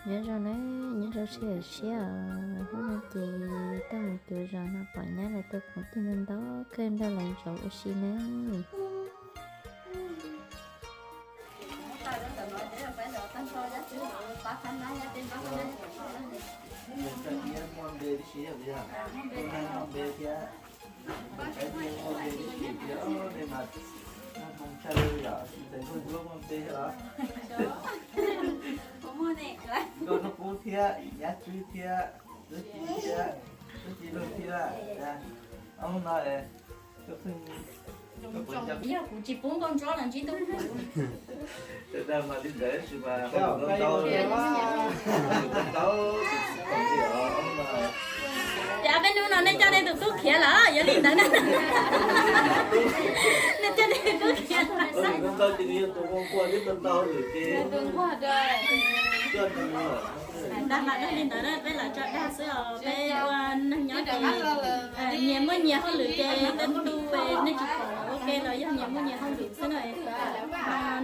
Nyob zoo na, nyob zoo sij hawm siab os. Hnub no ces tuaj mus cuav zos no pom nyab lawv tus kwv tij ntau ntau kawg nrog lawv ntsuav ua si na. Nkauj Hnub Qub thiab Nyab Tswb thiab Tub Ci thiab Tub Ci Loog thiab. Ob hnub no yog kuv tsis pub nkauj ntsuab los ntsib tub kuv. Ces peb hnub no nej coj nej tus tub khiav lawm, yog li ntawd na. Nej coj nej tus tub khiav. Dag mas dag li ntawd na, peb lam tso dag xwb os. Peb ua neeg nyob ces nyias muaj nyias hauj lwm ces tej tus nej tsis pom ua ke los yog nyias muaj nyias hauj lwm xwb na.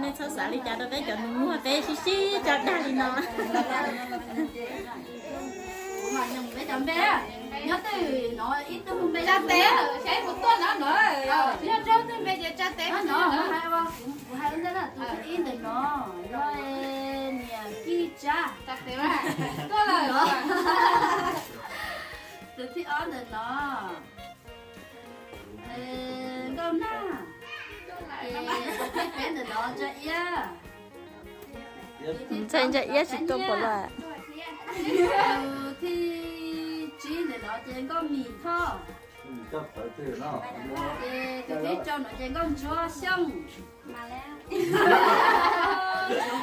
Nej txhob xav li cas rau peb cov nus muag, peb sib sib tso dag li no. Nyob twg no ib tug npe Tsa Tes, saib kuv tuaj no no. Nyob rau twg npe ces Tsa Tes no no. Kuv hais ua ntej na, tus thib ib ntawm no yog niam Kij Tsab. Tsa Tes tuaj lawm. Tus thib ob ntawm no Nkauj Nag. Ces tus thib peb ntawm no Ntsa Iab. Ntxhais Ntsa Iab tsis tuaj pom lawm. Tus thib tsib ntawm no ces Nkauj Mim Thoj. Ces tus thib rau no ces Nkauj Ntsuab Xyooj.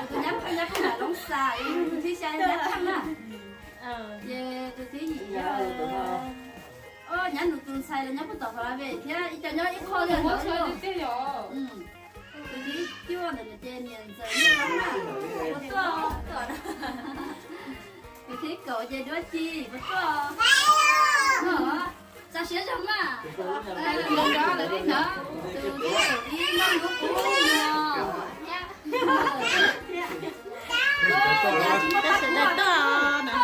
Tus nyab pheej nyab pheej lam loob xas, tus thib xya nyab pheej na. Ces tus thib yim yog nyab nus tus ntxhais los nyob puag tom Falabe thiab ib co nyob ib qho li ntawd. Tus thib cuaj ntawm no ces niam Ntxawm Nyuj Loob na, puas tuaj? Tus thib kaum ces Duab Ci, puas tuaj? Txaus siab zog mas. Tus thib kaum ib Nkauj Hnub Qub no. Tab sis dais tuaj na.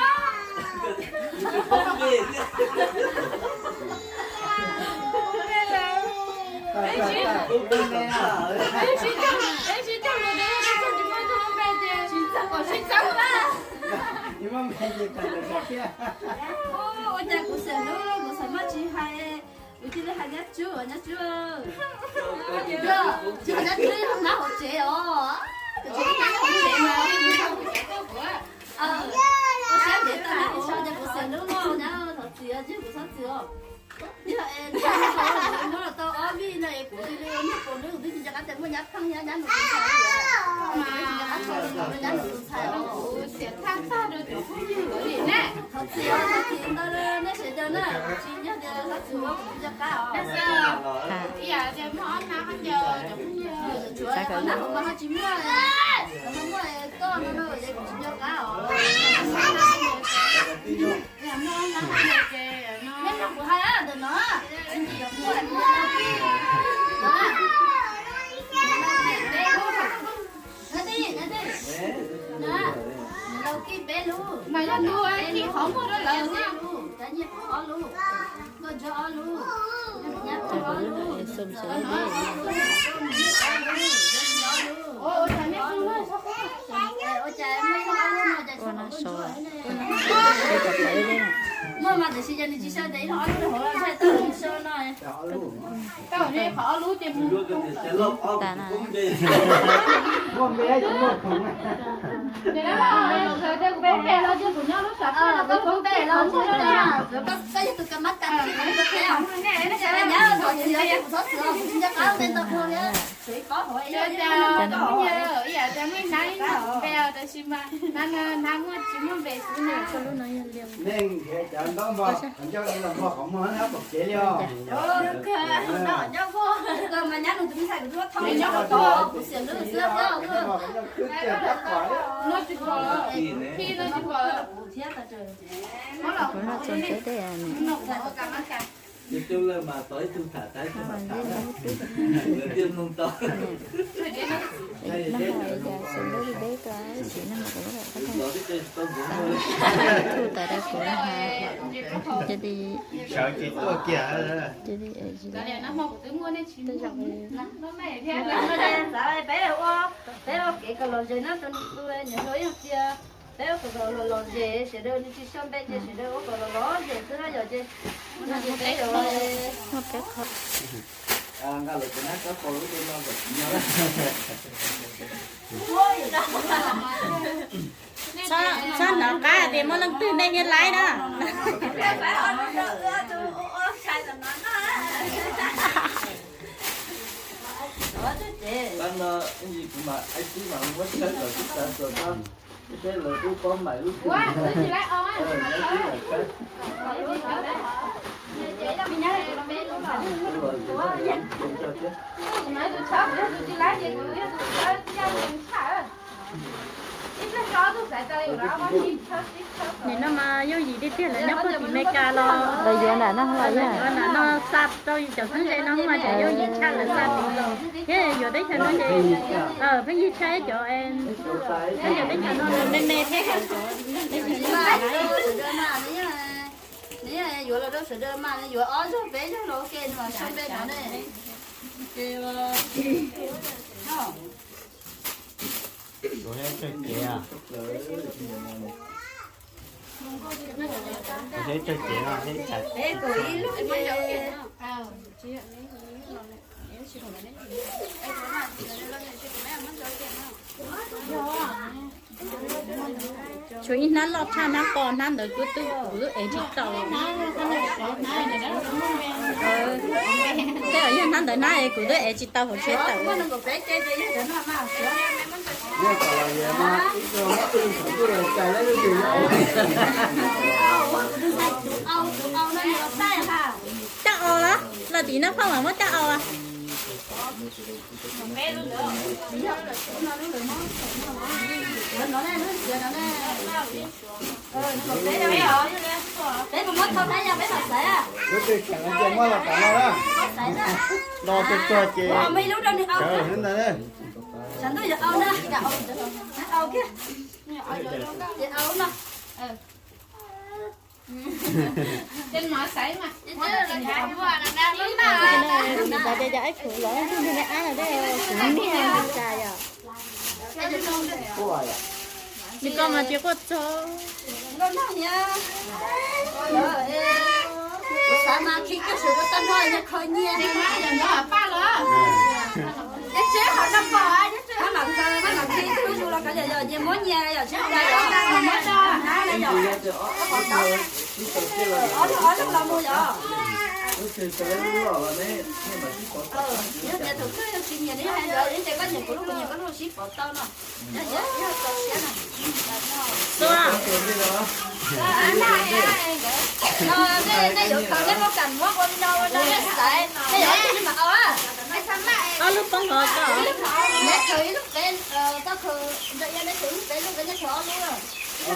Ua cas kuv xav hlub kuv xav maj tsis hais, kuv cia li hais Nyab Tswb, Nyab Tswb. Nyab Tswb yog nab hauv tsev os. Kuv tsev nab hauv tsev mas. Ua siab ntev tag nab hauv ces kuv xav hlub no nyab, thov txim os, tsis kuv txhob txwm os. Yog es muab los tau ob vij no es kuv cia li ua niag paus hlwb, kuv twb tsis nco qab tias muaj nyab pheej thiab nyab nus tus ntxhais li. Kuv twb tsis nco qab tias nyab nus tus ntxhais os. Thov txim os, thov txim ntau li nej sawv daws na, tsis yog tias thov txim ua kuv tsis nco qab os. Ib yam tias muaj ob nab hov ncaws, tshuav ob nab hauv mas ho tsis muaj, ho muaj koj no na es kuv tsis nco qab os. Muaj ob nab hov ncaws ces nej mloog kuv hais ntawm no. Laus Kij peb lub, mas yog tus Kij qhov muag rau lawm na. Tsav Nyiaj Phoom ob lub, Nkauj Ntsuab ob lub, Nyab Phoom ob lub, Ntxawm ob lub, Ntxawm ob lub, Ntxawm ob lub. Ua cas muaj ob lub no cas tsis muaj? Muaj mas tiam sis yog nws tsis sau ces ib leeg ob lub rau hauv los ntshai tau nws sau no. Tau ne, qhov ob lub ces mus tas na. Ces no, sawv daws peb pem los ces kuv nyob lub sav pem los koj pem los, koj yog tus ka mab kas tsis nyab los txhob txwm, kuv txhob txwm os, kuv tsis nco qab ua ntej ntau dhau li. Ib yam tias muaj ib hnab ib hnab pem tab sis mas hnab no hnab muaj tsis muaj npe xwb na. Nej nrhiav cov ntaub npog qhov ncauj los npog qhov muag hnab pom kev li os. Nyob txog teb dej. Ces coj lawm mas tau ib tug tham, tau ib tug mas tham, lawv thiaj mloog tau. Ces no mas yog xeem lub deb deb tuaj, tab sis no mas kuv lub deb deb tuaj. Thaum tawm rau kuv no, ces li, sawv tsis tuaj kiag, ces li, tej zaum peb ua, peb ua kev kom lom zem no, tus nws tus nyiam hluas ib tiag, peb ua kom lom lom zem, sawv daws nws tsis so npe ces sawv daws ua kom lom lom zem xwb na yom. Ces no ces peb yuav nqa lawv cov nab kab qau lub dej no kom tsis nyob. Txhob hnov qab tias muaj leej twg nej nyiam laib na. Tab no ib ntsis kuv mam ib tib mam muab tshawb kom tib tav txog txog, seb lawv twb paub mais lub twg. Nim no mas yooj yim tiag tiag, lawv nyob puag tim Meskas los lawv yuav nram no los yuav nram no xa rau yus cov khaub ncaws no mas cov yooj yim tshaj, lawv xa tim los thiab yuav teb chaws no ces pheej yig tshaj ib cov, pheej cov teb chaws no me me thiab. Nws yuav los rau sawv daws mas nws yuav ob zaug peb zaug los ua ke, nws mam sau npe no ne. Ces tshuav ib hnab loj tshaj hnab ko, hnab ntawd kuv twb, kuv twb ev tsis tau. Tej yog hnab ntawd hnab kuv twb ev tsis tau hauv tsheb tawm. Caj aus los, los tim no phauj mam muab caj aus. Kuv cov ib khub los leej twg ntiag me ab no, kuv niag tsa yom. Nws koj mas tsis quaj txog. Ob lub poob hov ko.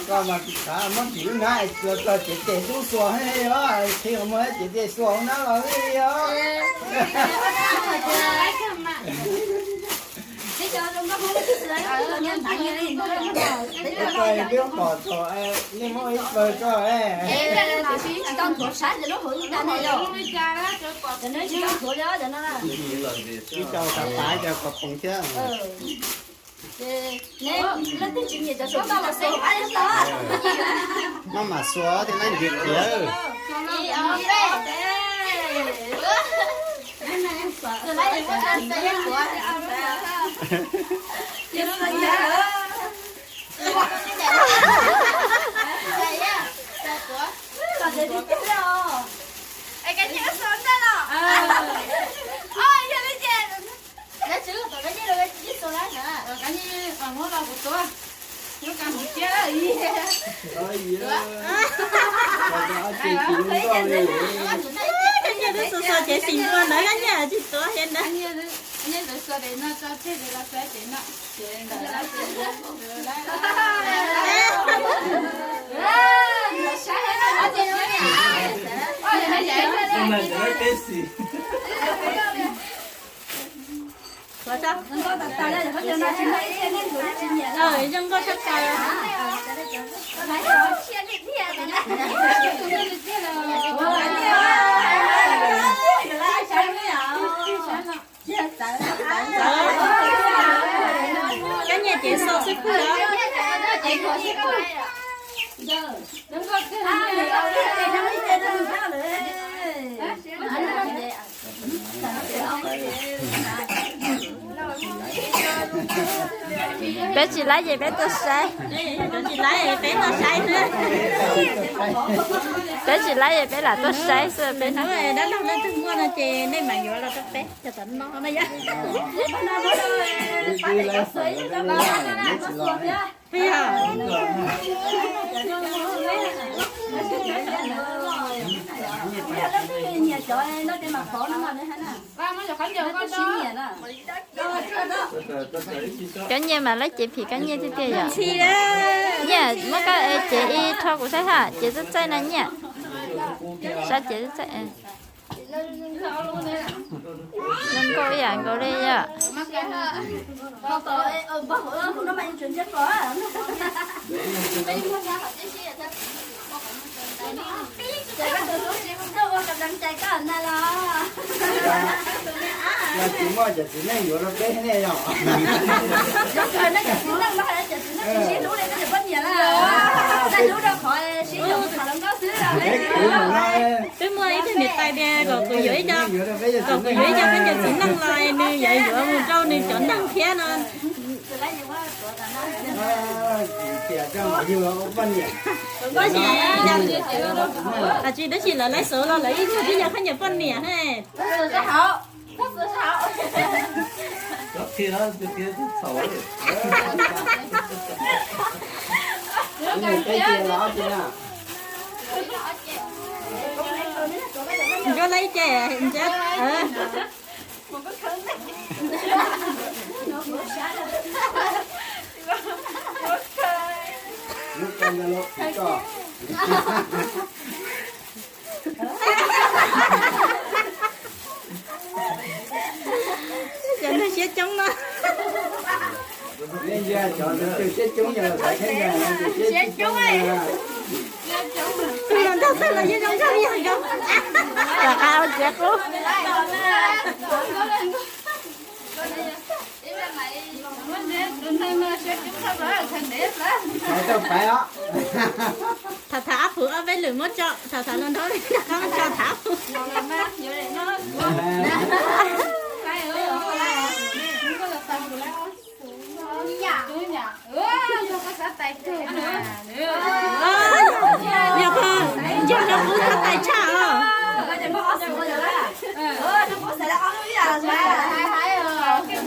Koj mas tsis xav muab tsis lub hnab los txog cev tes tub xuas thiab os, qhib muag cev tes xuas hauv hnab los li os. Twb pom txog nej muab ib pawg koj. Ib co xav pav ib co kom poos thiab. Maj mam xuas thiaj laib ntiav qias. Nyiaj twb xuas xuas ces xim ntua ntawd nyiaj tsis tuav thiab ntag. Zoo nkauj tshaj plaws. Kab nyiaj ces xaus xwb pwg os. Peb tsis laib ces peb tuaj saib. Peb tsis laib ces peb lam tuaj saib xwb peb no. Dab laug leej twg muaj no ces nej mam yuav los rau peb cov tom no na yom. Kab nyiaj mas laib ces phim kab nyiaj tiag tiag yom. Nyiaj muab koj cev ib rho kuv saib hab, cev txaij txaij na nyiaj. Sab cev txaij txaij. Zoo nkauj ib yam nkaus li yom. Yog tsis muaj cov txiv neej yuav rau peb ne yom. Peb muaj ib tug niam tais tias kom kuv yuav ib co, kom kuv yuav ib co khaub ncaws txiv neej los nws yuav yuav mus rau nws cov neeg thiab no. Poj niam, tsis tab sis lawv laib xwb los lawv ib tug twb yog khaub ncaws poj niam ne. Ncuab laib ces ncuab. Cov neeg siab coob no. Tus los nrog tawg los yeej zoo nkauj ib yam nkaus. Rov qab ua txiav qub. Tham tham ab phuv ob peb lwm muab tso, tham tham no nrog rov qab muab tso tham ab phuv. Yog, yog no kuv xav tais tshaj os.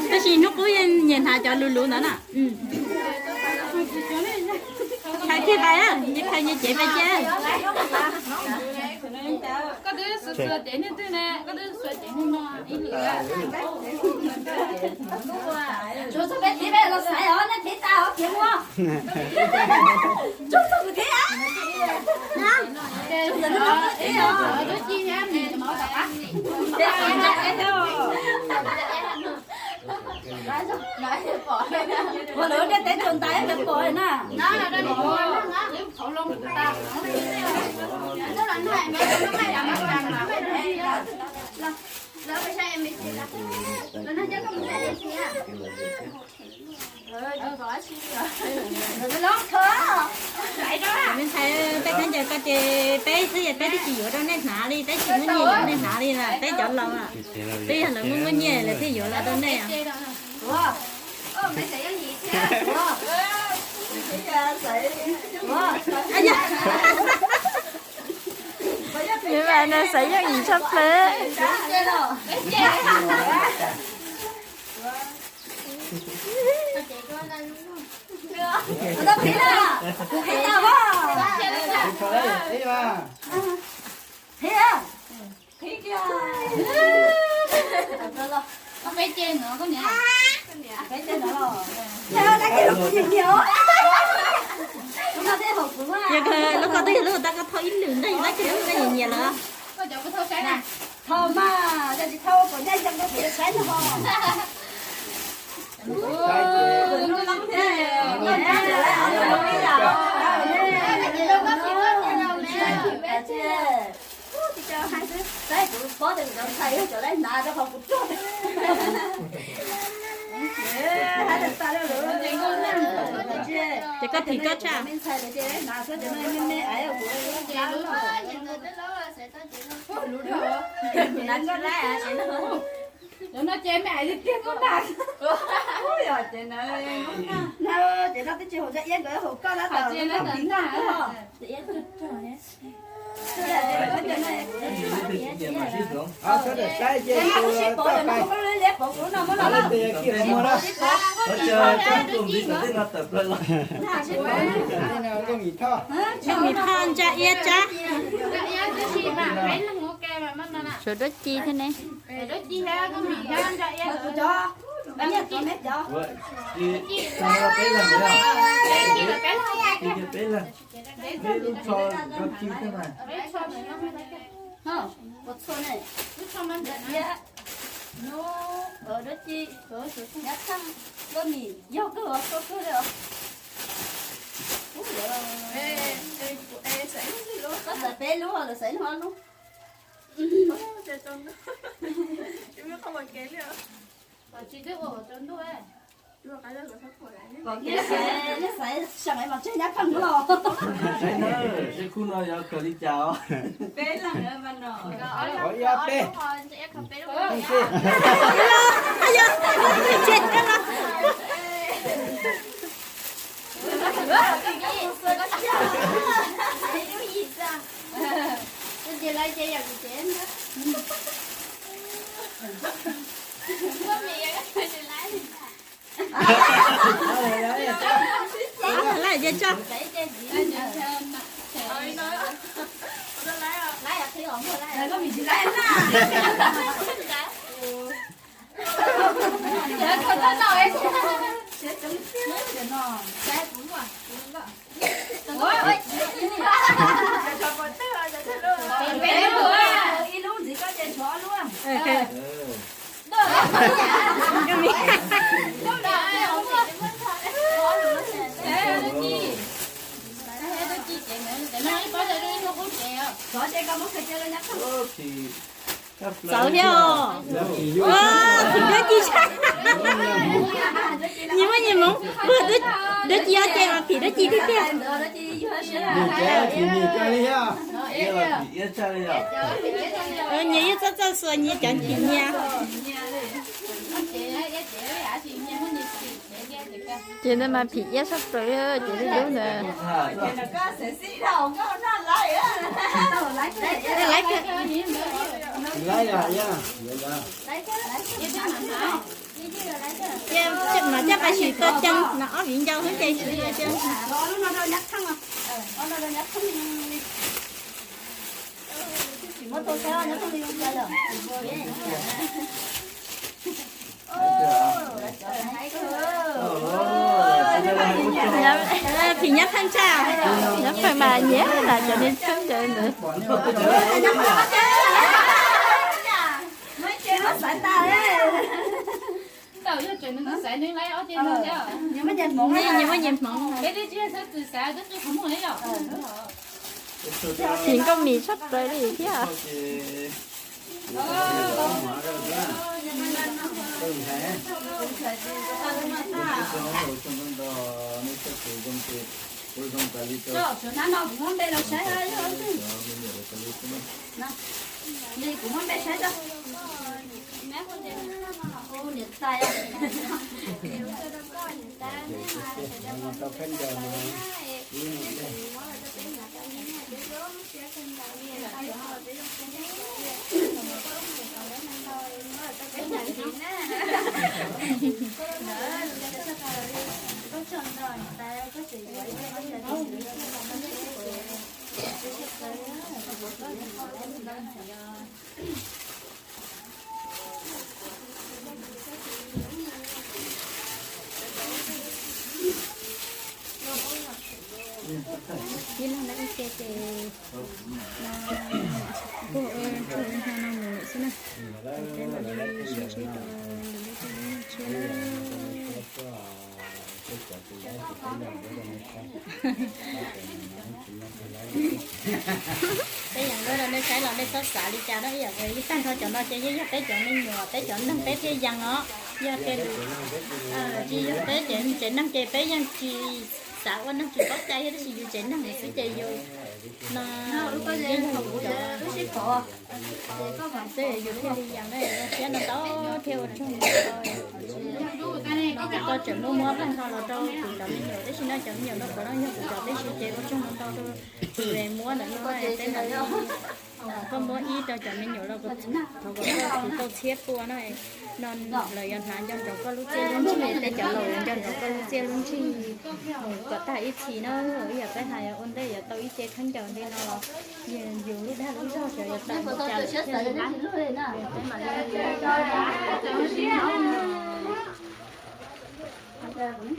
Tab sis hnub qub yeej nyias hnav cov luv luv ntawd na. Phais kiag pais, nyias phais nyias cev pais cia. Koj twb xuas xuas cev niag twg ne, koj twb xuas cev niag no ib lwm. Tsuas txog peb thib peb los xaiv os, nej thib tas os khiav mus. Tsuas txog kuv thib. Ua lawv tej teb tsaus ntais lawv pom na. Me ntxhais, peb khaub ncaws ko ces peb xwb, peb twb tsis yuav rau nej hnav li, peb tsis muaj nyiaj yuav nej hnav li na, peb cov laus. Twb yog lawv muaj muaj nyiaj lawv thiaj yuav los rau nej. Xav yooj yim tshaj plaws. Yog lub ko twb yog lub tab koj thauj ib lwm ntej, tab sis lub ko nyias nyias lawm. Thauj mas, yog tsis thauj puas nyab zoo rau kuv saib no ho. Saib kuv pob tias kuv cov ntxhais yog cov laib hnav rau qhov kuv tuaj. Ces koj thim koj tshaj. Cov no ces me ais tiag tiag koj ntag. Ces no twb tsis haum ntsa iab nkawd haum koj na, tau no tim koj. Nws phaj ntsa iab tsab. Tshuav duab ci thiab ne. Peb lub tsho, lub tsho ne, lub tsho mas ntawm iab, lub, duab ci, nyab thaj, lub mis yog kawg os, kawg kawg li os. Koj xaiv peb lub, lawv xaiv lub ob lub. Kom nej xaiv, nej xaiv seem mas tseg nyab pheej los. Seb khub no yuav kawg li cas os. Peb leeg mas no. Ib ob peb. Lawv ces tso. Ib lub ntxiv koj ces tshuav ob lub. Txawv thiab os. Ua, txiv duab ci tshaj. Nyias muaj nyias hmoov, duab ci ob ce mas phim duab ci tiag tiag. Nyias yeej txawj txawj xuas nyias cov phim nyias. Ces ntawd mas phim iab sab plaws, ces lub lub ntawd. Mas coj pas sim tau ceev no ob viv ncaus xwb ces sim tau ceev. Phim nyab pheej tshaj, nyab pheej mas nyiam na cov niag txheeb ntawd. Nyias muaj nyias hmoov. Phim nkauj mis tshaj plaws li thiab. Kuv muab npe saib tso. Niam tais, Ib leeg na ib ce ces no. Ua ua ntawm no mus lawm xwb na. Peb mam li sib ntsib rau lwm lub caij lub nyoog tshiab na. Peb yees duab rau nej saib los nej txhob xav li cas na, ib yam li tag nrho cov no ces yeej yog peb cov me nyuam, peb cov neeg peb thiaj yees os. Yog tias tsis yog peb cov tsev neeg ces peb yeej tsis xav ua neeg tsis paub cai thiab, tab sis yus tsev neeg xwb ces yus no yeej yog yus cov xwb yus thiaj li yees na. Thiab no tau thiaj ua tsaug ntau, no koj tseem muab muab paj nthos los rau kuv cov me nyuam, tab sis no cov me nyuam no puav leej yog kuv cov tib si ces ua tsaug ntau rau tus muab ntawm no, peb mam li, koj muab ib rau cov me nyuam los thov kom koj txhiab pua na. No lawv yuav hnav nco ntsoov koj lub txiaj lub ntsig, peb cov laus yuav nco ntsoov koj lub txiaj lub ntsig kom tag ib txhis na. Ib yam peb hais ua ntej yuav tau ib ce khaub ncaws li no los yus lub dag lub zog xyov yuav tawm mus cas lawm thiaj li. Peb mam li